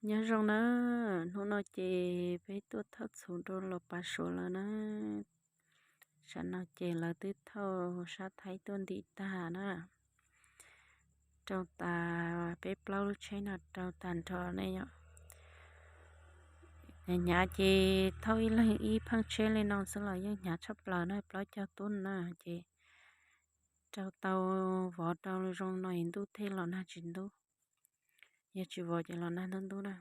Nyob zoo na, hnub no ces peb tuaj thauj txhuv rau Los Pav Suav lawm na. Tsam no ces lawv twb thauj sab Thaib tuaj ntim tag na. Rau tas peb plaub lub tsheb no rau tag nrho ne yom. Hnyav hnyav ces thauj ib leeg ib pheej tsheb li no xwb los yeej hnyav tshaj plaws na, plaub caug tub na ces rau tau vov rau zoo no es ntuj thiaj los nag tsis ntub. Yog tsis vov ces los nag ntub ntub na.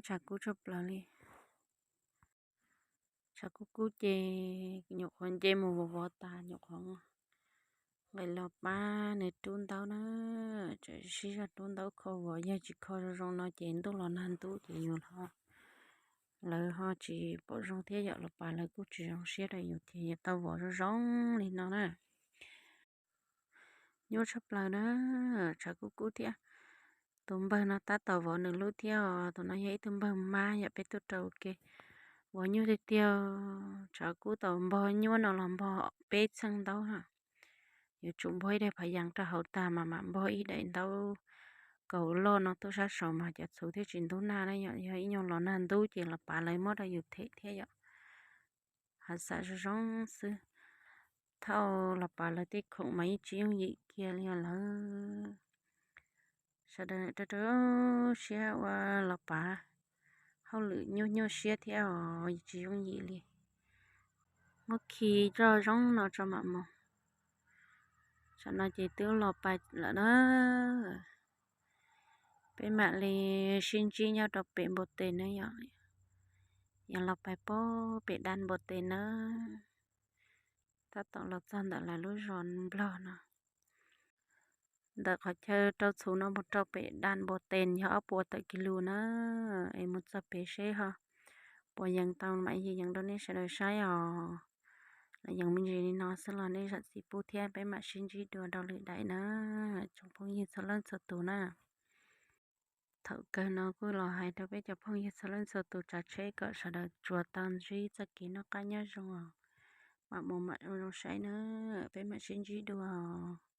Tshav kub tshaj plaws li. Tshav kub kub ces nyuam qhuav nce mus vov vov tas nyuam qhuav nqis los pab nws rub ntaub na. Tseem sib zog rub ntaub kho vov, yog tsis kho zoo zoo no ces ntuj los nag ntub ces yus ho, lawv ho tsis pom zoo thiab yom, Los Pav lawv kuj tsis zoo siab rau yus ces yuav tau vov zoo zoo li no na. Nyuaj tshaj plaws na, tshav kub kub thiab. Tus npawg no tab tom vov nws lub thiab os, tus no yog ib tug npawg mab yom, peb tuaj rau ua ke. Vov nyuaj tiag tiag, tshav kub tau npog nyuaj no los npog peb txheej ntaub na. Yuav tsum npog ib daim phav yees rau hauv tag mas mam npog ib daim ntaub kaus loj no tuaj sab saud mas cov txhuv thiaj tsis ntub nag na yom. Yog ib nyuag los nag ntub ces Los Pav lawv muab rau yus them thiab yom. Hav xav zoo zoo xwb, thauj Los Pav lawv tej khoom mas yeej tsis yooj yim kiag li os lawm. Sawv daws rau rau siab ua Los Pav hauj lwm nyuaj nyuaj siab thiab os, tsis yooj yim li. Muab khi roj zoo no tso mam mus. Tsam no ces twb los pais lawm na. Peb mam li sib ntsib nyob rau pem npua tes na yom. Yog los pais pem daj npua tes na. Tab tom los txog ntawm lawv lub zos nplog no. Ntawm qhov chaw rau txhuv no mus rau pem daj npua tes yog ob puas tawm kis lus na. Es mus txog pem seb ho puas yees tau mam yees rau nej sawv daws saib os. Los yees me ntsis li no xwb los nej zam txim pub thiab, peb mam sib ntsib dua rau lwm daim na, tsoom phooj ywg txhua leej txhua tus na. Thaum kawg no kuj los hais rau peb cov phooj ywg txhua leej txhua tus tsav tsheb kom sawv daws tsuas tau ntsib txoj kev noj qab nyob zoo os. Mam mus mam zoo saib na, peb mam sib ntsib dua os.